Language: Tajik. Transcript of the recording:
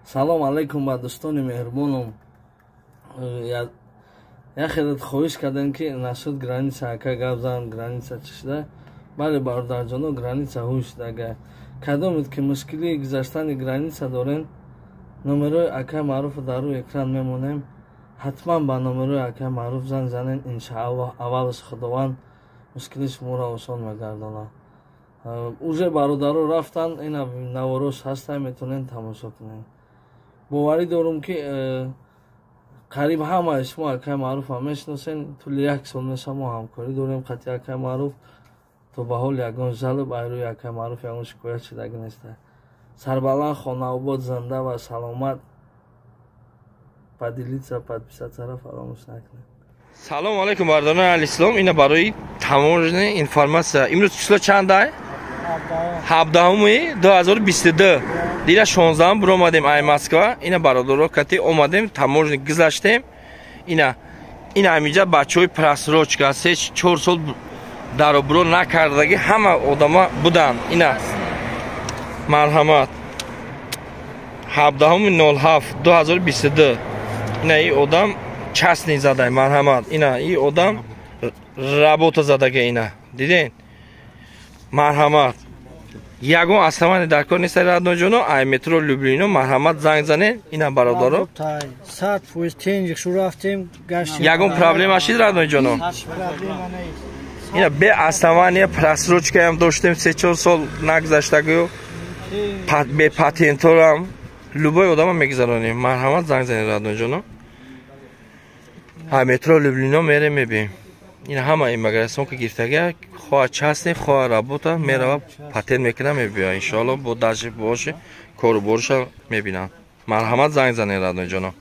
Салом алейкум ба дӯстони меҳрубонум. Як хеле хоҳиш кардем, ки насчёт граница ака гап зан, граница чӣ шуда. Бале, бародарҷоно, граница ҳуй шудага. Кадомед ки мушкилии гузаштани граница дорен, номерои акаи Маъруфро дар рӯи экран мемонем. Ҳатман ба номерои акаи Маъруф занг занен. Иншааллоҳ, аввалаш Худованд мушкили шуморо осон мегардонад. Уже бародаро рафтан, ина наворош ҳаста, метавонен тамошо кунед. Боварӣ дорум, ки қариб ҳамаи шумо акаи Маъруфам мешиносен. Тӯли як сол меша мо ҳамкорӣ дорем қати акаи Маъруф. То ба ҳол ягон жалоб ай рӯи акаи Маъруф, ягон шикоят шудагӣ неста. Сарбаланд, хонаобод, зинда ва саломат. Поделиться, подписаться фаромӯш накунед. Салом алейкум, бардорони алислом. Ина барои таможенная информация. Имрӯз число чанда? 17-уми 2022. Дира 16-ам биромадем ай Москва. Ина бародаро кати омадем, таможня гузаштем. Ина ҳаминҷа бачаҳои просрочка, 3-4 сол даробуро накардаги ҳама одама буданд. Ина марҳамат, 17.07.2022. Ина и одам частный задай, марҳамат. Ина и одам работа задага. Ина диден, марҳамат. Ягон основание дар кор нест, родной ҷоно. Ай метро Люблино марҳамат, занг занен. Ина бародаро, ягон проблема шид, родной ҷоно? Ина бе основания просрочка ям доштем, 3-4 сол нагузаштагию бе патенторам любой одама мегузаронем. Марҳамат, занг занед, родной ҷоно. Ҳа, метро Люблино мерем, мебием. Ин ҳама иммиграционка гирифтага, хоҳа частный, хоҳа работа, мерава, патент мекунам, мебиёя. Иншоалло, бо даже боши кору боруша мебинам. Марҳамат, занг занед, родной ҷоно.